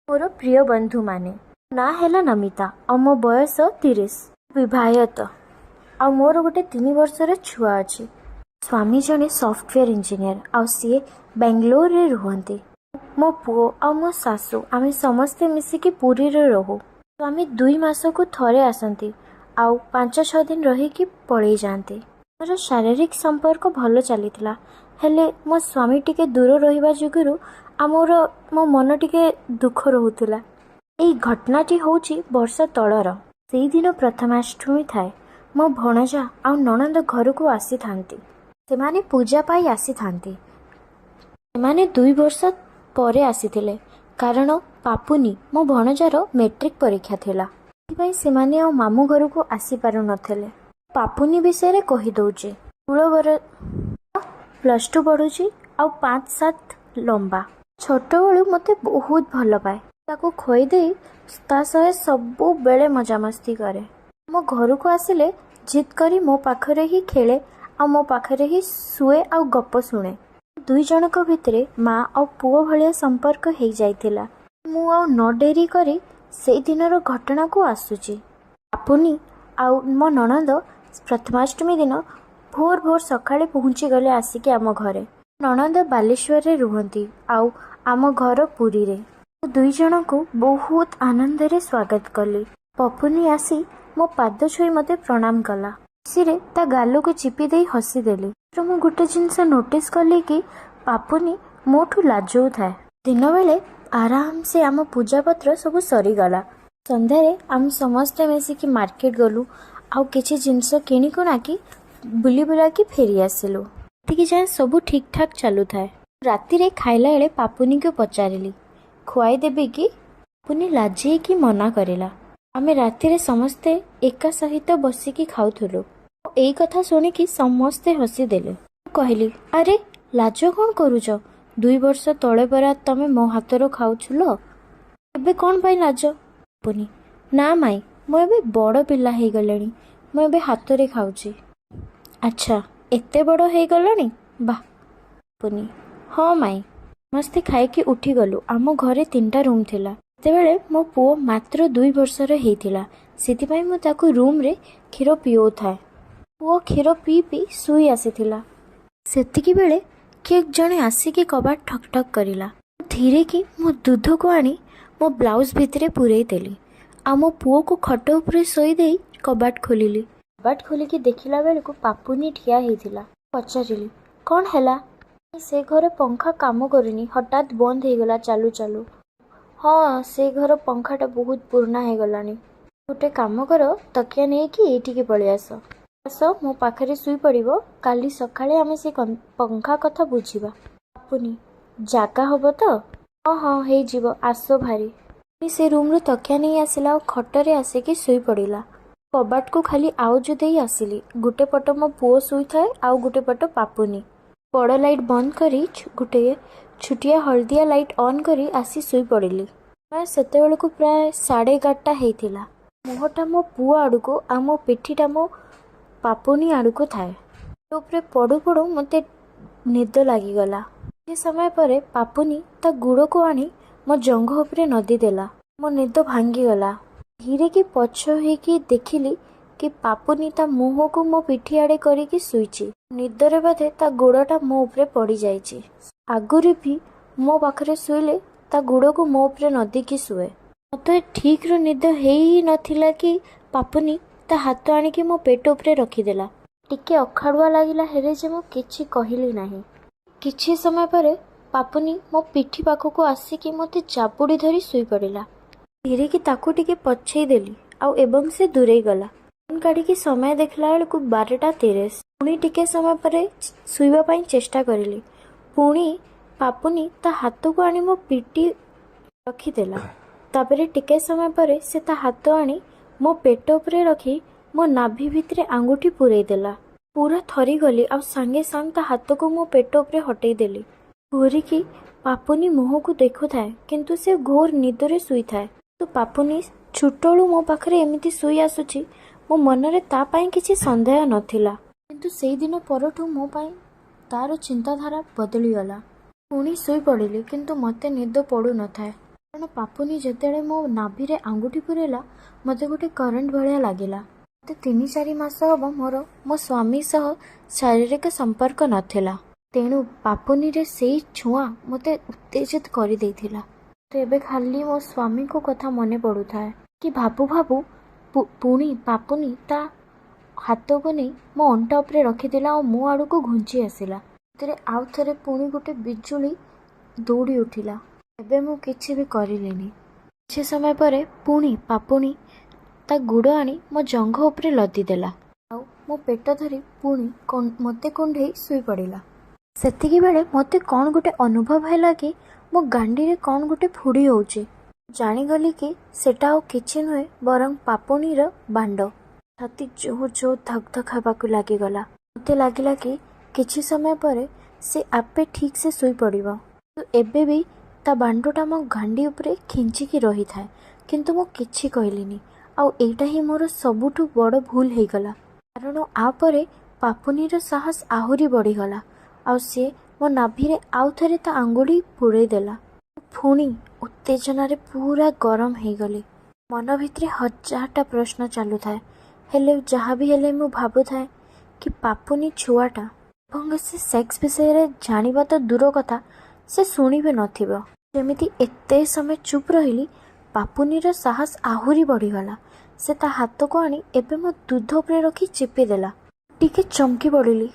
ମୋର ପ୍ରିୟ ବନ୍ଧୁମାନେ, ନାଁ ହେଲା ନମିତା ଆଉ ମୋ ବୟସ 30, ବିବାହିତ ଆଉ ମୋର ଗୋଟେ 3 ବର୍ଷର ଛୁଆ ଅଛି। ସ୍ୱାମୀ ଜଣେ ସଫ୍ଟୱେର୍ ଇଞ୍ଜିନିୟର ଆଉ ସିଏ ବାଙ୍ଗାଲୋରରେ ରୁହନ୍ତି। ମୋ ପୁଅ ଆଉ ମୋ ଶାଶୁ, ଆମେ ସମସ୍ତେ ମିଶିକି ପୁରୀରେ ରହୁ। ସ୍ୱାମୀ 2 ମାସକୁ ଥରେ ଆସନ୍ତି ଆଉ 5-6 ଦିନ ରହିକି ପଳେଇ ଯାଆନ୍ତି। ମୋର ଶାରୀରିକ ସମ୍ପର୍କ ଭଲ ଚାଲିଥିଲା, ହେଲେ ମୋ ସ୍ୱାମୀ ଟିକେ ଦୂର ରହିବା ଯୋଗୁରୁ ଆମର ମୋ ମନ ଟିକେ ଦୁଃଖ ରହୁଥିଲା। ଏଇ ଘଟଣାଟି ହେଉଛି ବର୍ଷ ତଳର। ସେଇଦିନ ପ୍ରଥମାଷ୍ଟମୀ ଥାଏ। ମୋ ଭଣଜା ଆଉ ନଣନ୍ଦ ଘରକୁ ଆସିଥାନ୍ତି। ସେମାନେ ପୂଜା ପାଇ ଆସିଥାନ୍ତି। ସେମାନେ 2 ବର୍ଷ ପରେ ଆସିଥିଲେ, କାରଣ ପାପୁନି, ମୋ ଭଣଜାର ମେଟ୍ରିକ ପରୀକ୍ଷା ଥିଲା। ସେଥିପାଇଁ ସେମାନେ ଆଉ ମାମୁଁ ଘରକୁ ଆସିପାରୁନଥିଲେ। ପାପୁନି ବିଷୟରେ କହିଦେଉଛି। 16 ପ୍ଲସ୍ 2 ପଢ଼ୁଛି ଆଉ 5-7 ଲମ୍ବା। ଛୋଟବେଳୁ ମୋତେ ବହୁତ ଭଲ ପାଏ। ତାକୁ ଖୋଇଦେଇ ତା ସହ ସବୁବେଳେ ମଜାମସ୍ତି କରେ। ମୋ ଘରକୁ ଆସିଲେ ଜିଦ୍ କରି ମୋ ପାଖରେ ହିଁ ଖେଳେ ଆଉ ମୋ ପାଖରେ ହିଁ ଶୁଏ ଆଉ ଗପ ଶୁଣେ। ଦୁଇ ଜଣଙ୍କ ଭିତରେ ମା ଆଉ ପୁଅ ଭଳିଆ ସମ୍ପର୍କ ହେଇଯାଇଥିଲା। ମୁଁ ଆଉ ନ ଡେରି କରି ସେଇଦିନର ଘଟଣାକୁ ଆସୁଛି। ପାପୁନି ଆଉ ମୋ ନଣନ୍ଦ ପ୍ରଥମାଷ୍ଟମୀ ଦିନ ଭୋର ଭୋର ସକାଳେ ପହଞ୍ଚିଗଲେ ଆସିକି ଆମ ଘରେ। ନଣନ୍ଦ ବାଲେଶ୍ୱରରେ ରୁହନ୍ତି ଆଉ ଆମ ଘର ପୁରୀରେ। ମୁଁ ଦୁଇ ଜଣଙ୍କୁ ବହୁତ ଆନନ୍ଦରେ ସ୍ୱାଗତ କଲି। ପପୁନି ଆସି ମୋ ପାଦ ଛୁଇଁ ମୋତେ ପ୍ରଣାମ କଲା। ଖୁସିରେ ତା ଗାଲକୁ ଚିପି ଦେଇ ହସିଦେଲି। ମୁଁ ଗୋଟେ ଜିନିଷ ନୋଟିସ୍ କଲି କି ପାପୁନି ମୋଠୁ ଲାଜଉଥାଏ। ଦିନବେଳେ ଆରାମସେ ଆମ ପୂଜାପତ୍ର ସବୁ ସରିଗଲା। ସନ୍ଧ୍ୟାରେ ଆମେ ସମସ୍ତେ ମିଶିକି ମାର୍କେଟ ଗଲୁ ଆଉ କିଛି ଜିନିଷ କିଣିକୁଣାକି ବୁଲି ବୁଲାକି ଫେରି ଆସିଲୁ। ଏତିକି ଯାଏଁ ସବୁ ଠିକ୍ ଠାକ୍ ଚାଲୁଥାଏ। ରାତିରେ ଖାଇଲା ବେଳେ ପାପୁନିକୁ ପଚାରିଲି, ଖୁଆଇ ଦେବି କି? ପାପୁନି ଲାଜେଇକି ମନା କରିଲା। ଆମେ ରାତିରେ ସମସ୍ତେ ଏକା ସହିତ ବସିକି ଖାଉଥିଲୁ। ଏଇ କଥା ଶୁଣିକି ସମସ୍ତେ ହସିଦେଲେ। ମୁଁ କହିଲି, ଆରେ ଲାଜ କ'ଣ କରୁଛ? 2 ବର୍ଷ ତଳେ ପରା ତମେ ମୋ ହାତରୁ ଖାଉଥିଲ, ଏବେ କ'ଣ ପାଇଁ ଲାଜ? ପାପୁନି, ନା ମାଇଁ, ମୁଁ ଏବେ ବଡ଼ ପିଲା ହେଇଗଲିଣି, ମୁଁ ଏବେ ହାତରେ ଖାଉଛି। ଆଚ୍ଛା, ଏତେ ବଡ଼ ହେଇଗଲଣି, ବାଃ। ପାପୁନି, ହଁ ମାଇଁ। ସମସ୍ତେ ଖାଇକି ଉଠିଗଲୁ। ଆମ ଘରେ ତିନିଟା ରୁମ୍ ଥିଲା। ସେତେବେଳେ ମୋ ପୁଅ ମାତ୍ର 2 ବର୍ଷର ହେଇଥିଲା। ସେଥିପାଇଁ ମୁଁ ତାକୁ ରୁମ୍ରେ କ୍ଷୀର ପିଉଥାଏ। ପୁଅ କ୍ଷୀର ପିଇ ପିଇ ଶୋଇ ଆସିଥିଲା। ସେତିକି ବେଳେ କିଏ ଜଣେ ଆସିକି କବାଟ ଠକ୍ ଠକ୍ କରିଲା। ଧୀରେକି ମୋ ଦୁଧକୁ ଆଣି ମୋ ବ୍ଲାଉଜ ଭିତରେ ପୂରେଇ ଦେଲି ଆଉ ମୋ ପୁଅକୁ ଖଟ ଉପରେ ଶୋଇ ଦେଇ କବାଟ ଖୋଲିଲି। କବାଟ ଖୋଲିକି ଦେଖିଲା ବେଳକୁ ପାପୁନି ଠିଆ ହେଇଥିଲା। ପଚାରିଲି, କ'ଣ ହେଲା? ସେ ଘରେ ପଙ୍ଖା କାମ କରୁନି, ହଠାତ୍ ବନ୍ଦ ହେଇଗଲା ଚାଲୁ ଚାଲୁ। ହଁ, ସେ ଘର ପଙ୍ଖାଟା ବହୁତ ପୁରୁଣା ହେଇଗଲାଣି। ଗୋଟେ କାମ କର, ତକିଆ ନେଇକି ଏଇଠିକି ପଳେଇ ଆସ। ଆସ, ମୋ ପାଖରେ ଶୋଇପଡ଼ିବ। କାଲି ସକାଳେ ଆମେ ସେ ପଙ୍ଖା କଥା ବୁଝିବା। ପାପୁନି, ଜାଗା ହବ ତ? ହଁ, ହେଇଯିବ, ଆସ ଭାରି। ସେ ରୁମ୍ରୁ ତକିଆ ନେଇ ଆସିଲା ଆଉ ଖଟରେ ଆସିକି ଶୋଇପଡ଼ିଲା। କବାଟକୁ ଖାଲି ଆଉଜି ଦେଇ ଆସିଲି। ଗୋଟେ ପଟ ମୋ ପୁଅ ଶୋଇଥାଏ ଆଉ ଗୋଟେ ପଟ ପାପୁନି। ବଡ଼ ଲାଇଟ୍ ବନ୍ଦ କରି ଗୋଟେ ଛୋଟିଆ ହଳଦିଆ ଲାଇଟ୍ ଅନ୍ କରି ଆସି ଶୋଇପଡ଼ିଲି। ସେତେବେଳକୁ ପ୍ରାୟ 11:30 ହେଇଥିଲା। ମୁହଁଟା ମୋ ପୁଅ ଆଡ଼କୁ ଆଉ ମୋ ପିଠିଟା ମୋ ପାପୁନି ଆଡ଼କୁ ଥାଏ। ଉପରେ ପଡ଼ୁ ପଡ଼ୁ ମୋତେ ନିଦ ଲାଗିଗଲା। କିଛି ସମୟ ପରେ ପାପୁନି ତା ଗୋଡ଼କୁ ଆଣି ମୋ ଜଙ୍ଘ ଉପରେ ନଦି ଦେଲା। ମୋ ନିଦ ଭାଙ୍ଗିଗଲା। ଧୀରେକି ପଛ ହେଇକି ଦେଖିଲି କି ପାପୁନି ତା ମୁହଁକୁ ମୋ ପିଠି ଆଡ଼େ କରିକି ଶୋଇଛି। ନିଦରେ ବୋଧେ ତା ଗୋଡ଼ଟା ମୋ ଉପରେ ପଡ଼ିଯାଇଛି। ଆଗରୁ ବି ମୋ ପାଖରେ ଶୋଇଲେ ତା ଗୋଡ଼କୁ ମୋ ଉପରେ ନଦିକି ଶୁଏ। ମୋତେ ଠିକ୍ରୁ ନିଦ ହେଇ ନଥିଲା କି ପାପୁନି ତା ହାତ ଆଣିକି ମୋ ପେଟ ଉପରେ ରଖିଦେଲା। ଟିକେ ଅଖାଡ଼ୁଆ ଲାଗିଲା, ହେଲେ ଯେ ମୁଁ କିଛି କହିଲି ନାହିଁ। କିଛି ସମୟ ପରେ ପାପୁନି ମୋ ପିଠି ପାଖକୁ ଆସିକି ମୋତେ ଜାବୁଡ଼ି ଧରି ଶୋଇପଡ଼ିଲା। ଧୀରେକି ତାକୁ ଟିକେ ପଛେଇ ଦେଲି ଆଉ ଏବଂ ସେ ଦୂରେଇ ଗଲା। ଫୋନ୍ କାଢ଼ିକି ସମୟ ଦେଖିଲା ବେଳକୁ 12:30। ପୁଣି ଟିକେ ସମୟ ପରେ ଶୋଇବା ପାଇଁ ଚେଷ୍ଟା କରିଲି। ପୁଣି ପାପୁନି ତା ହାତକୁ ଆଣି ମୋ ପିଠି ରଖିଦେଲା। ତାପରେ ଟିକେ ସମୟ ପରେ ସେ ତା ହାତ ଆଣି ମୋ ପେଟ ଉପରେ ରଖି ମୋ ନାଭି ଭିତରେ ଆଙ୍ଗୁଠି ପୂରେଇ ଦେଲା। ପୁରା ଥରିଗଲି ଆଉ ସାଙ୍ଗେ ସାଙ୍ଗେ ତା ହାତକୁ ମୋ ପେଟ ଉପରେ ହଟେଇ ଦେଲି। ଘୋରିକି ପାପୁନି ମୁହଁକୁ ଦେଖୁଥାଏ, କିନ୍ତୁ ସେ ଘୋର ନିଦରେ ଶୋଇଥାଏ। କିନ୍ତୁ ପାପୁନି ଛୋଟବେଳୁ ମୋ ପାଖରେ ଏମିତି ଶୋଇ ଆସୁଛି, ମୋ ମନରେ ତା ପାଇଁ କିଛି ସନ୍ଦେହ ନଥିଲା। କିନ୍ତୁ ସେଇଦିନ ପରଠୁ ମୋ ପାଇଁ ତାର ଚିନ୍ତାଧାରା ବଦଳିଗଲା। ପୁଣି ଶୋଇପଡ଼ିଲି, କିନ୍ତୁ ମୋତେ ନିଦ ପଡ଼ୁନଥାଏ। କାରଣ ପାପୁନି ଯେତେବେଳେ ମୋ ନାଭିରେ ଆଙ୍ଗୁଠି ପୁରେଇଲା, ମୋତେ ଗୋଟେ କରେଣ୍ଟ ଭଳିଆ ଲାଗିଲା। ମୋତେ 3-4 ମାସ ହେବ ମୋର ମୋ ସ୍ୱାମୀ ସହ ଶାରୀରିକ ସମ୍ପର୍କ ନଥିଲା। ତେଣୁ ପାପୁନିରେ ସେଇ ଛୁଆଁ ମୋତେ ଉତ୍ତେଜିତ କରିଦେଇଥିଲା। ତ ଏବେ ଖାଲି ମୋ ସ୍ୱାମୀଙ୍କ କଥା ମନେ ପଡ଼ୁଥାଏ କି ଭାବୁ ଭାବୁ ପୁଣି ପାପୁନି ତା ହାତକୁ ନେଇ ମୋ ଅଣ୍ଟା ଉପରେ ରଖିଦେଲା ଆଉ ମୋ ଆଡ଼କୁ ଘୁଞ୍ଚି ଆସିଲା। ସେଥିରେ ଆଉ ଥରେ ପୁଣି ଗୋଟେ ବିଜୁଳି ଦୌଡ଼ି ଉଠିଲା। ଏବେ ମୁଁ କିଛି ବି କରିଲିନି। କିଛି ସମୟ ପରେ ପୁଣି ପାପୁନି ତା ଗୋଡ଼ ଆଣି ମୋ ଜଙ୍ଘ ଉପରେ ଲଦିଦେଲା ଆଉ ମୋ ପେଟ ଧରି ପୁଣି ମୋତେ କୁଣ୍ଢେଇ ଶୋଇପଡ଼ିଲା। ସେତିକିବେଳେ ମୋତେ କ'ଣ ଗୋଟେ ଅନୁଭବ ହେଲା କି ମୋ ଗାଣ୍ଡିରେ କ'ଣ ଗୋଟେ ଫୋଡ଼ି ହେଉଛି। ଜାଣିଗଲି କି ସେଟା ଆଉ କିଛି ନୁହେଁ, ବରଂ ପାପୁନିର ବାଣ୍ଡ। ଛାତି ଜୋର ଜୋର ଧକ୍ ଧକ୍ ହେବାକୁ ଲାଗିଗଲା। ମୋତେ ଲାଗିଲା କି କିଛି ସମୟ ପରେ ସେ ଆପେ ଠିକ୍ ସେ ଶୋଇପଡ଼ିବ। କିନ୍ତୁ ଏବେ ବି ତା ବାଣ୍ଡଟା ମୋ ଗାଣ୍ଡି ଉପରେ ଖେଞ୍ଚିକି ରହିଥାଏ। କିନ୍ତୁ ମୁଁ କିଛି କହିଲିନି ଆଉ ଏଇଟା ହିଁ ମୋର ସବୁଠୁ ବଡ଼ ଭୁଲ ହେଇଗଲା। କାରଣ ଆ ପରେ ପାପୁନିର ସାହସ ଆହୁରି ବଢ଼ିଗଲା ଆଉ ସିଏ ମୋ ନାଭିରେ ଆଉ ଥରେ ତା ଆଙ୍ଗୁଳି ପୂରେଇ ଦେଲା। ପୁଣି ଉତ୍ତେଜନାରେ ପୁରା ଗରମ ହେଇଗଲି। ମନ ଭିତରେ ହଜାରଟା ପ୍ରଶ୍ନ ଚାଲୁଥାଏ। ହେଲେ ଯାହା ବି ହେଲେ ମୁଁ ଭାବୁଥାଏ କି ପାପୁନି ଛୁଆଟା ଏବଂ ସେ ସେକ୍ସ ବିଷୟରେ ଜାଣିବା ତ ଦୂର କଥା, ସେ ଶୁଣି ବି ନଥିବ। ଯେମିତି ଏତେ ସମୟ ଚୁପ୍ ରହିଲି, ପାପୁନିର ସାହସ ଆହୁରି ବଢ଼ିଗଲା। ସେ ତା ହାତକୁ ଆଣି ଏବେ ମୋ ଦୁଧ ଉପରେ ରଖି ଚିପିଦେଲା। ଟିକେ ଚମକି ପଡ଼ିଲି।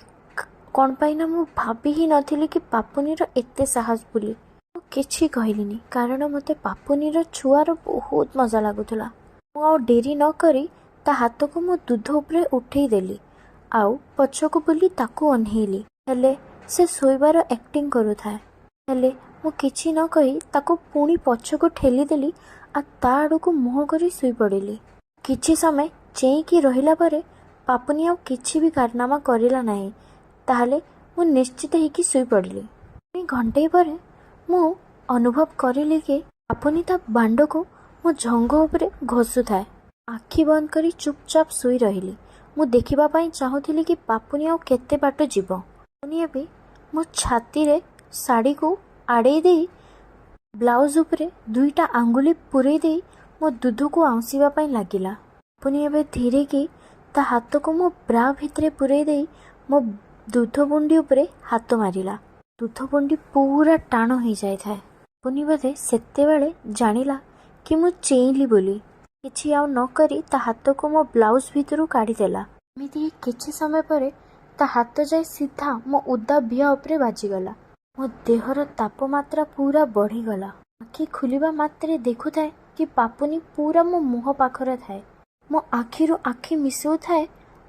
କ'ଣ ପାଇଁ ନା ମୁଁ ଭାବି ହିଁ ନଥିଲି କି ପାପୁନିର ଏତେ ସାହସ ବୋଲି। ମୁଁ କିଛି କହିଲିନି, କାରଣ ମୋତେ ପାପୁନିର ଛୁଆର ବହୁତ ମଜା ଲାଗୁଥିଲା। ମୁଁ ଆଉ ଡେରି ନ କରି ତା ହାତକୁ ମୋ ଦୁଧ ଉପରେ ଉଠେଇ ଦେଲି ଆଉ ପଛକୁ ବୁଲି ତାକୁ ଅନେଇଲି। ହେଲେ ସେ ଶୋଇବାର ଆକ୍ଟିଂ କରୁଥାଏ। ହେଲେ ମୁଁ କିଛି ନ କହି ତାକୁ ପୁଣି ପଛକୁ ଠେଲିଦେଲି ଆଉ ତା ଆଡ଼କୁ ମୁହଁ କରି ଶୋଇପଡ଼ିଲି। କିଛି ସମୟ ଚେଇଁକି ରହିଲା ପରେ ପାପୁନି ଆଉ କିଛି ବି କାରନାମା କରିଲା ନାହିଁ। ତାହେଲେ ମୁଁ ନିଶ୍ଚିତ ହେଇକି ଶୋଇପଡ଼ିଲି। ପୁଣି ଘଣ୍ଟାଏ ପରେ ମୁଁ ଅନୁଭବ କରିଲି କି ପାପୁନି ତା ବାଣ୍ଡକୁ ମୋ ଜଙ୍ଘ ଉପରେ ଘଷୁଥାଏ। ଆଖି ବନ୍ଦ କରି ଚୁପଚାପ ଶୋଇ ରହିଲି। ମୁଁ ଦେଖିବା ପାଇଁ ଚାହୁଁଥିଲି କି ପାପୁନି ଆଉ କେତେ ବାଟ ଯିବ। ପାପୁନି ଏବେ ମୋ ଛାତିରେ ଶାଢ଼ୀକୁ ଆଡ଼େଇ ଦେଇ, ବ୍ଲାଉଜ ଉପରେ ଦୁଇଟା ଆଙ୍ଗୁଳି ପୂରେଇ ଦେଇ ମୋ ଦୁଧକୁ ଆଉଁସିବା ପାଇଁ ଲାଗିଲା। ପାପୁନି ଏବେ ଧୀରେକି ତା ହାତକୁ ମୋ ବ୍ରା ଭିତରେ ପୂରେଇ ଦେଇ ମୋ ଦୁଧ ବୁଣ୍ଡି ଉପରେ ହାତ ମାରିଲା। ଦୁଧ ବୁଣ୍ଡି ପୁରା ଟାଣ ହେଇଯାଇଥାଏ। ପାପୁନି ବୋଧେ ସେତେବେଳେ ଜାଣିଲା କି ମୁଁ ଚେଇଁଲି ବୋଲି। କିଛି ଆଉ ନ କରି ତା ହାତକୁ ମୋ ବ୍ଲାଉଜ ଭିତରୁ କାଢ଼ିଦେଲା। ଏମିତି କିଛି ସମୟ ପରେ ତା ହାତ ଯାଇ ସିଧା ମୋ ଓଦା ବିଆ ଉପରେ ବାଜିଗଲା। ମୋ ଦେହର ତାପମାତ୍ରା ପୁରା ବଢ଼ିଗଲା। ଆଖି ଖୋଲିବା ମାତ୍ରେ ଦେଖୁଥାଏ କି ପାପୁନି ପୁରା ମୋ ମୁହଁ ପାଖରେ ଥାଏ। ମୋ ଆଖିରୁ ଆଖି ମିଶଉଥାଏ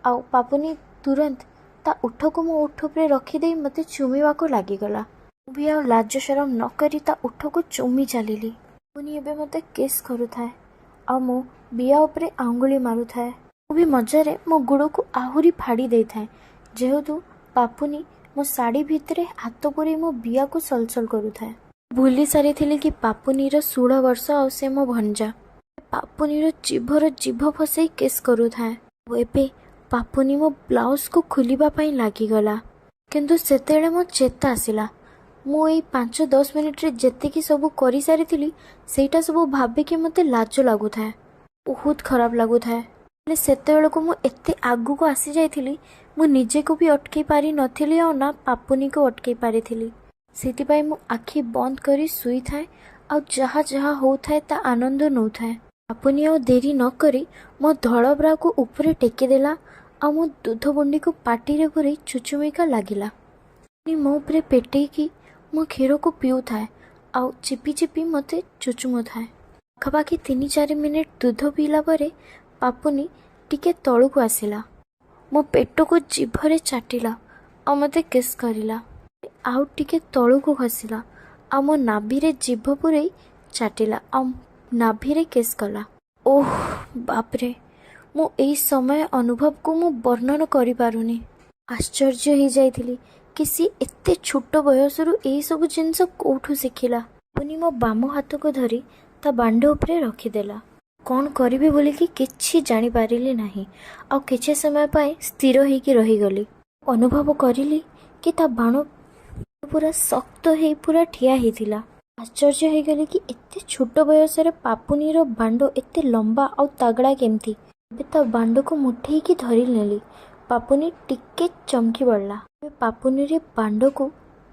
ଆଉ ପାପୁନି ତୁରନ୍ତ ତା ଓଠକୁ ମୋ ଓଠ ଉପରେ ରଖିଦେଇ ମୋତେ ଚୁମିବାକୁ ଲାଗିଗଲା। ମୁଁ ବି ଆଉ ଲାଜ ସରମ ନ କରି ତା ଓଠକୁ ଚୁମି ଚାଲିଲି। ପାପୁନି ଏବେ ମୋତେ କିସ୍ କରୁଥାଏ ଆଉ ମୋ ବିଆ ଉପରେ ଆଙ୍ଗୁଳି ମାରୁଥାଏ। ମୁଁ ବି ମଜାରେ ମୋ ଗୋଡ଼କୁ ଆହୁରି ଫାଡ଼ି ଦେଇଥାଏ, ଯେହେତୁ ପାପୁନି ମୋ ଶାଢ଼ୀ ଭିତରେ ହାତ ପୂରେଇ ମୋ ବିଆକୁ ସଲସଲ କରୁଥାଏ। ଭୁଲି ସାରିଥିଲି କି ପାପୁନିର 16 ବର୍ଷ ଆଉ ସେ ମୋ ଭଣଜା। ପାପୁନିର ଜିଭର ଜିଭ ଫସେଇ କିସ୍ କରୁଥାଏ। ଆଉ ଏବେ ପାପୁନି ମୋ ବ୍ଲାଉଜକୁ ଖୋଲିବା ପାଇଁ ଲାଗିଗଲା। କିନ୍ତୁ ସେତେବେଳେ ମୋ ଚେତା ଆସିଲା। ମୁଁ ଏଇ 5-10 ମିନିଟରେ ଯେତିକି ସବୁ କରିସାରିଥିଲି, ସେଇଟା ସବୁ ଭାବିକି ମୋତେ ଲାଜ ଲାଗୁଥାଏ, ବହୁତ ଖରାପ ଲାଗୁଥାଏ। ହେଲେ ସେତେବେଳକୁ ମୁଁ ଏତେ ଆଗକୁ ଆସିଯାଇଥିଲି, ମୁଁ ନିଜକୁ ବି ଅଟକେଇ ପାରିନଥିଲି ଆଉ ନା ପାପୁନିକୁ ଅଟକେଇ ପାରିଥିଲି। ସେଥିପାଇଁ ମୁଁ ଆଖି ବନ୍ଦ କରି ଶୋଇଥାଏ ଆଉ ଯାହା ଯାହା ହଉଥାଏ ତା ଆନନ୍ଦ ନେଉଥାଏ। ପାପୁନି ଆଉ ଡେରି ନକରି ମୋ ଧଳ ବ୍ରାକୁ ଉପରେ ଟେକିଦେଲା ଆଉ ମୋ ଦୁଧ ବୁଣ୍ଡିକୁ ପାଟିରେ ପୂରେଇ ଚୁଚୁମିକା ଲାଗିଲା। ପୁଣି ମୋ ଉପରେ ପେଟେଇକି ମୋ କ୍ଷୀରକୁ ପିଉଥାଏ ଆଉ ଚିପି ଚିପି ମୋତେ ଚୁଚୁମୁଥାଏ। ପାଖାପାଖି 3-4 ମିନିଟ୍ ଦୁଧ ପିଇଲା ପରେ ପାପୁନି ଟିକେ ତଳକୁ ଆସିଲା। ମୋ ପେଟକୁ ଜିଭରେ ଚାଟିଲା ଆଉ ମୋତେ କିସ୍ କରିଲା। ଆଉ ଟିକେ ତଳକୁ ଖସିଲା ଆଉ ମୋ ନାଭିରେ ଜିଭ ପୂରେଇ ଚାଟିଲା ଆଉ ନାଭିରେ କିସ୍ କଲା। ଓଃ ବାପରେ, ମୁଁ ଏଇ ସମୟ ଅନୁଭବକୁ ମୁଁ ବର୍ଣ୍ଣନ କରିପାରୁନି। ଆଶ୍ଚର୍ଯ୍ୟ ହେଇଯାଇଥିଲି କି ସିଏ ଏତେ ଛୋଟ ବୟସରୁ ଏଇସବୁ ଜିନିଷ କୋଉଠୁ ଶିଖିଲା। ପୁଣି ମୋ ବାମ ହାତକୁ ଧରି ତା ବାଣ୍ଡ ଉପରେ ରଖିଦେଲା। କ'ଣ କରିବି ବୋଲିକି କିଛି ଜାଣିପାରିଲି ନାହିଁ ଆଉ କିଛି ସମୟ ପାଇଁ ସ୍ଥିର ହେଇକି ରହିଗଲି। ଅନୁଭବ କରିଲି କି ତା ବାଣ ପୁରା ଶକ୍ତ ହେଇ ପୁରା ଠିଆ ହେଇଥିଲା। ଆଶ୍ଚର୍ଯ୍ୟ ହେଇଗଲି କି ଏତେ ଛୋଟ ବୟସରେ ପାପୁନିର ବାଣ୍ଡ ଏତେ ଲମ୍ବା ଆଉ ତାଗଡ଼ା କେମିତି। ଏବେ ତା ବାଣ୍ଡକୁ ମୁଠେଇକି ଧରି ନେଲି। ପାପୁନି ଟିକେ ଚମକି ପଡ଼ିଲା। ଏବେ ପାପୁନିରେ ବାଣ୍ଡକୁ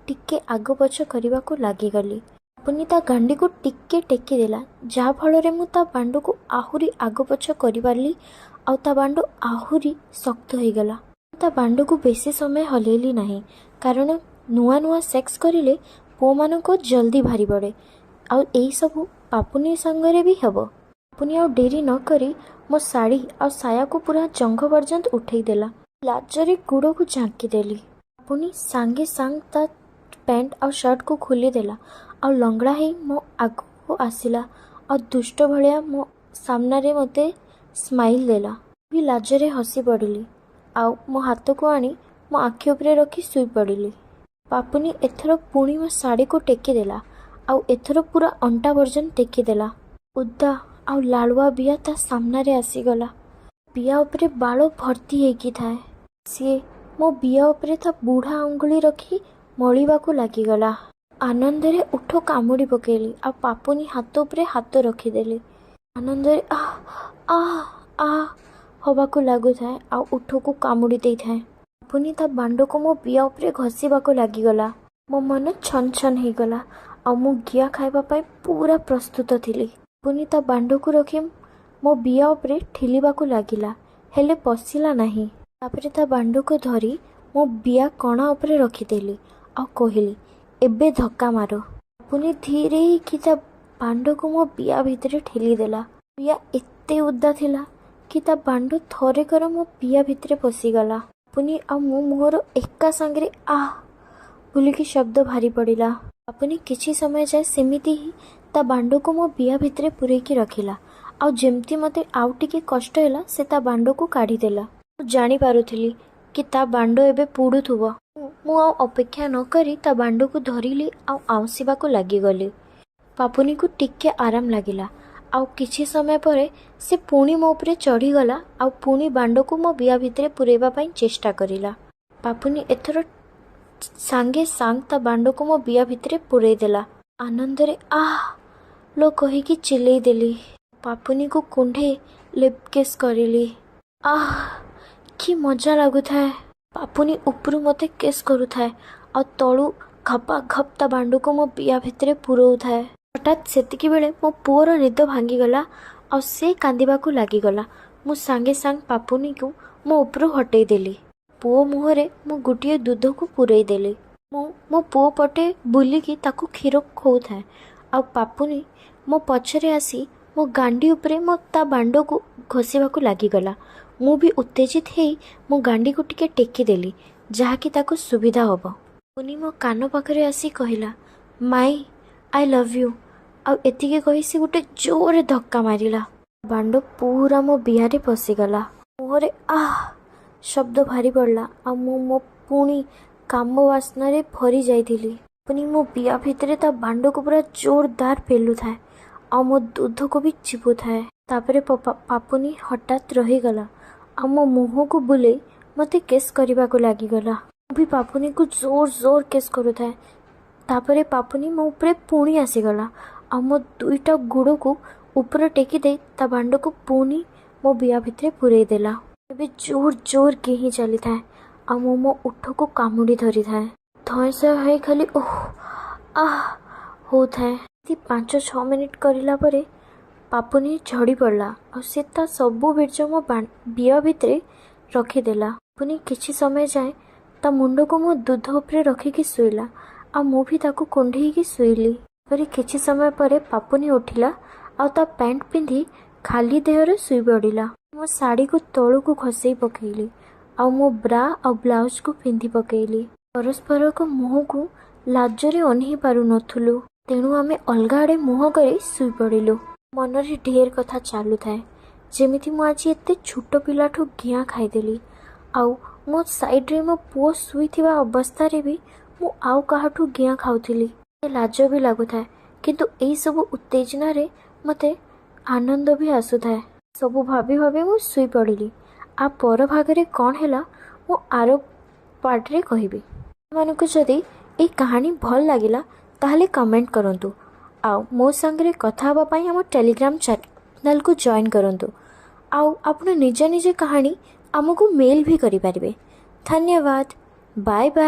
ଟିକେ ଆଗ ପଛ କରିବାକୁ ଲାଗିଗଲି। ପାପୁନି ତା ଗାଣ୍ଡିକୁ ଟିକେ ଟେକିଦେଲା, ଯାହାଫଳରେ ମୁଁ ତା ବାଣ୍ଡକୁ ଆହୁରି ଆଗ ପଛ କରିପାରିଲି ଆଉ ତା ବାଣ୍ଡ ଆହୁରି ଶକ୍ତ ହେଇଗଲା। ତା ବାଣ୍ଡକୁ ବେଶୀ ସମୟ ହଲେଇଲି ନାହିଁ, କାରଣ ନୂଆ ନୂଆ ସେକ୍ସ କରିଲେ ପୁଅମାନଙ୍କୁ ଜଲ୍ଦି ବାହାରି ପଡ଼େ ଆଉ ଏଇସବୁ ପାପୁନି ସାଙ୍ଗରେ ବି ହେବ। ପାପୁନି ଆଉ ଡେରି ନକରି ମୋ ଶାଢ଼ୀ ଆଉ ସାୟାକୁ ପୁରା ଜଙ୍ଘ ପର୍ଯ୍ୟନ୍ତ ଉଠେଇ ଦେଲା। ଲାଜରେ ଗୋଡ଼କୁ ଝାଙ୍କିଦେଲି। ପାପୁନି ସାଙ୍ଗେ ସାଙ୍ଗେ ତା ପ୍ୟାଣ୍ଟ ଆଉ ସାର୍ଟକୁ ଖୋଲିଦେଲା ଆଉ ଲଙ୍ଗଳା ହେଇ ମୋ ଆଗକୁ ଆସିଲା ଆଉ ଦୁଷ୍ଟ ଭଳିଆ ମୋ ସାମ୍ନାରେ ମୋତେ ସ୍ମାଇଲ୍ ଦେଲା। ମୁଁ ବି ଲାଜରେ ହସି ପଡ଼ିଲି ଆଉ ମୋ ହାତକୁ ଆଣି ମୋ ଆଖି ଉପରେ ରଖି ଶୋଇପଡ଼ିଲି। ପାପୁନି ଏଥର ପୁଣି ମୋ ଶାଢ଼ୀକୁ ଟେକିଦେଲା ଆଉ ଏଥର ପୁରା ଅଣ୍ଟା ପର୍ଯ୍ୟନ୍ତ ଟେକିଦେଲା। ଓଦା ଆଉ ଲାଳୁଆ ବିଆ ତା ସାମ୍ନାରେ ଆସିଗଲା। ବିଆ ଉପରେ ବାଳ ଭର୍ତ୍ତି ହେଇକି ଥାଏ। ସିଏ ମୋ ବିଆ ଉପରେ ତା ବୁଢ଼ା ଆଙ୍ଗୁଳି ରଖି ମଳିବାକୁ ଲାଗିଗଲା। ଆନନ୍ଦରେ ଓଠ କାମୁଡ଼ି ପକେଇଲି ଆଉ ପାପୁନି ହାତ ଉପରେ ହାତ ରଖିଦେଲି। ଆନନ୍ଦରେ ଆଃ ଆଃ ଆଃ ହବାକୁ ଲାଗୁଥାଏ ଆଉ ଓଠକୁ କାମୁଡ଼ି ଦେଇଥାଏ। ପାପୁନି ତା ବାଣ୍ଡକୁ ମୋ ବିଆ ଉପରେ ଘଷିବାକୁ ଲାଗିଗଲା। ମୋ ମନ ଛନ ଛନ ହେଇଗଲା ଆଉ ମୁଁ ଗିଆ ଖାଇବା ପାଇଁ ପୁରା ପ୍ରସ୍ତୁତ ଥିଲି। ପାପୁନି ତା ବାଣ୍ଡକୁ ରଖି ମୋ ବିଆ ଉପରେ ଠେଲିବାକୁ ଲାଗିଲା, ହେଲେ ପଶିଲା ନାହିଁ। ତାପରେ ତା ବାଣ୍ଡକୁ ଧରି ମୋ ବିଆ କଣା ଉପରେ ରଖିଦେଲି ଆଉ କହିଲି, ଏବେ ଧକ୍କା ମାର। ପାପୁନି ଧୀରେଇକି ତା ବାଣ୍ଡକୁ ମୋ ବିଆ ଭିତରେ ଠେଲିଦେଲା। ବିଆ ଏତେ ଓଦା ଥିଲା କି ତା ବାଣ୍ଡ ଥରେକର ମୋ ବିଆ ଭିତରେ ପଶିଗଲା। ପାପୁନି ଆଉ ମୋ ମୁହଁରୁ ଏକା ସାଙ୍ଗରେ ଆଃ ବୋଲିକି ଶବ୍ଦ ବାହାରି ପଡ଼ିଲା। ପାପୁନି କିଛି ସମୟ ଯାଏ ସେମିତି ହିଁ ତା ବାଣ୍ଡକୁ ମୋ ବିଆ ଭିତରେ ପୂରେଇକି ରଖିଲା ଆଉ ଯେମିତି ମୋତେ ଆଉ ଟିକେ କଷ୍ଟ ହେଲା, ସେ ତା ବାଣ୍ଡକୁ କାଢ଼ିଦେଲା। ମୁଁ ଜାଣିପାରୁଥିଲି କି ତା ବାଣ୍ଡ ଏବେ ପୋଡ଼ୁଥିବ। ମୁଁ ଆଉ ଅପେକ୍ଷା ନକରି ତା ବାଣ୍ଡକୁ ଧରିଲି ଆଉ ଆଉଁସିବାକୁ ଲାଗିଗଲି। ପାପୁନିକୁ ଟିକେ ଆରାମ ଲାଗିଲା ଆଉ କିଛି ସମୟ ପରେ ସେ ପୁଣି ମୋ ଉପରେ ଚଢ଼ିଗଲା ଆଉ ପୁଣି ବାଣ୍ଡକୁ ମୋ ବିଆ ଭିତରେ ପୂରେଇବା ପାଇଁ ଚେଷ୍ଟା କରିଲା। ପାପୁନି ଏଥର ସାଙ୍ଗେ ସାଙ୍ଗ ତା ବାଣ୍ଡକୁ ମୋ ବିଆ ଭିତରେ ପୂରେଇ ଦେଲା। ଆନନ୍ଦରେ ଆଃ ଲୋ କହିକି ଚିଲେଇ ଦେଲି। ପାପୁନିକୁ କୁଣ୍ଢେଇ ଲିପ୍ କିସ୍ କରିଲି। ଆଃ, କି ମଜା ଲାଗୁଥାଏ! ପାପୁନି ଉପରୁ ମୋତେ କିସ୍ କରୁଥାଏ ଆଉ ତଳୁ ଘପା ଘପ୍ ତା ବାଣ୍ଡକୁ ମୋ ବିଆ ଭିତରେ ପୂରଉଥାଏ। ହଠାତ୍ ସେତିକିବେଳେ ମୋ ପୁଅର ନିଦ ଭାଙ୍ଗିଗଲା ଆଉ ସେ କାନ୍ଦିବାକୁ ଲାଗିଗଲା। ମୁଁ ସାଙ୍ଗେ ସାଙ୍ଗେ ପାପୁନିକୁ ମୋ ଉପରୁ ହଟେଇ ଦେଲି। ପୁଅ ମୁହଁରେ ମୁଁ ଗୋଟିଏ ଦୁଧକୁ ପୂରେଇ ଦେଲି। ମୁଁ ମୋ ପୁଅ ପଟେ ବୁଲିକି ତାକୁ କ୍ଷୀର ଖୋଉଥାଏ ଆଉ ପାପୁନି ମୋ ପଛରେ ଆସି ମୋ ଗାଣ୍ଡି ଉପରେ ମୋ ତା ବାଣ୍ଡକୁ ଘଷିବାକୁ ଲାଗିଗଲା। ମୁଁ ବି ଉତ୍ତେଜିତ ହେଇ ମୋ ଗାଣ୍ଡିକୁ ଟିକେ ଟେକିଦେଲି, ଯାହାକି ତାକୁ ସୁବିଧା ହବ। ପାପୁନି ମୋ କାନ ପାଖରେ ଆସି କହିଲା, ମାଇ, I love you. ଆଉ ଏତିକି କହି ସେ ଗୋଟେ ଜୋରରେ ଧକ୍କା ମାରିଲା। ବାଣ୍ଡ ପୁରା ମୋ ବିଆରେ ପଶିଗଲା। ମୁହଁରେ ଆଃ ଶବ୍ଦ ବାହାରି ପଡ଼ିଲା ଆଉ ମୁଁ ମୋ ପୁଣି କାମ ବାସନାରେ ଭରି ଯାଇଥିଲି। ପୁଣି ମୋ ବିଆ ଭିତରେ ତା ବାଣ୍ଡକୁ ପୁରା ଜୋରଦାର ପେଲୁଥାଏ ଆଉ ମୋ ଦୁଧକୁ ବି ଚିପୁଥାଏ। ତାପରେ ପାପୁନି ହଠାତ୍ ରହିଗଲା ଆଉ ମୋ ମୁହଁକୁ ବୁଲେଇ ମୋତେ କିସ୍ କରିବାକୁ ଲାଗିଗଲା। ମୁଁ ବି ପାପୁନିକୁ ଜୋର ଜୋର କିସ୍ କରୁଥାଏ। ତାପରେ ପାପୁନି ମୋ ଉପରେ ପୁଣି ଆସିଗଲା ଆଉ ମୋ ଦୁଇଟା ଗୋଡ଼କୁ ଉପରେ ଟେକି ଦେଇ ତା ବାଣ୍ଡକୁ ପୁଣି ମୋ ବିଆ ଭିତରେ ପୂରେଇ ଦେଲା। ଏବେ ଜୋର ଜୋର ଗେହିଁ ଚାଲିଥାଏ ଆଉ ମୁଁ ମୋ ଓଠକୁ କାମୁଡ଼ି ଧରିଥାଏ। ଧଇଁ ସଇଁ ହୋଇ ଖାଲି ଓଃ ଆଃ ହଉଥାଏ। ଏମିତି 5-6 ମିନିଟ୍ କରିଲା ପରେ ପାପୁନି ଝଡ଼ି ପଡ଼ିଲା ଆଉ ସେ ତା ସବୁ ବୀର୍ଯ୍ୟ ମୋ ବିଆ ଭିତରେ ରଖିଦେଲା। ପାପୁନି କିଛି ସମୟ ଯାଏଁ ତା ମୁଣ୍ଡକୁ ମୋ ଦୁଧ ଉପରେ ରଖିକି ଶୋଇଲା ଆଉ ମୁଁ ବି ତାକୁ କୁଣ୍ଢେଇକି ଶୋଇଲି। ତାପରେ କିଛି ସମୟ ପରେ ପାପୁନି ଉଠିଲା ଆଉ ତା ପ୍ୟାଣ୍ଟ ପିନ୍ଧି ଖାଲି ଦେହରେ ଶୋଇପଡ଼ିଲା। ମୋ ଶାଢ଼ୀକୁ ତଳକୁ ଖସେଇ ପକେଇଲି ଆଉ ମୋ ବ୍ରା ଆଉ ବ୍ଲାଉଜକୁ ପିନ୍ଧି ପକେଇଲି। ପରସ୍ପରକୁ ମୁହଁକୁ ଲାଜରେ ଅନେଇ ପାରୁନଥିଲୁ, ତେଣୁ ଆମେ ଅଲଗା ଆଡ଼େ ମୁହଁ କରି ଶୋଇପଡ଼ିଲୁ। ମନରେ ଢେର କଥା ଚାଲୁଥାଏ, ଯେମିତି ମୁଁ ଆଜି ଏତେ ଛୋଟ ପିଲାଠୁ ଘିଆଁ ଖାଇଦେଲି ଆଉ ମୋ ସାଇଡ଼ରେ ମୋ ପୁଅ ଶୋଇଥିବା ଅବସ୍ଥାରେ ବି ମୁଁ ଆଉ କାହାଠୁ ଘିଆଁ ଖାଉଥିଲି। ଲାଜ ବି ଲାଗୁଥାଏ, କିନ୍ତୁ ଏଇସବୁ ଉତ୍ତେଜନାରେ ମୋତେ ଆନନ୍ଦ ବି ଆସୁଥାଏ। ସବୁ ଭାବି ଭାବି ମୁଁ ଶୋଇପଡ଼ିଲି। ଆ ପର ଭାଗରେ କ'ଣ ହେଲା ମୁଁ ଆର ପାର୍ଟରେ କହିବି। ଆପଣମାନଙ୍କୁ ଯଦି ଏଇ କାହାଣୀ ଭଲ ଲାଗିଲା, ତାହେଲେ କମେଣ୍ଟ କରନ୍ତୁ। ଆଉ ମୋ ସାଙ୍ଗରେ କଥା ହେବା ପାଇଁ ଆମ ଟେଲିଗ୍ରାମ ଚ୍ୟାନେଲକୁ ଜଏନ୍ କରନ୍ତୁ। ଆଉ ଆପଣ ନିଜ ନିଜ କାହାଣୀ ଆମକୁ ମେଲ୍ ବି କରିପାରିବେ। ଧନ୍ୟବାଦ, ବାଏ ବାଏ।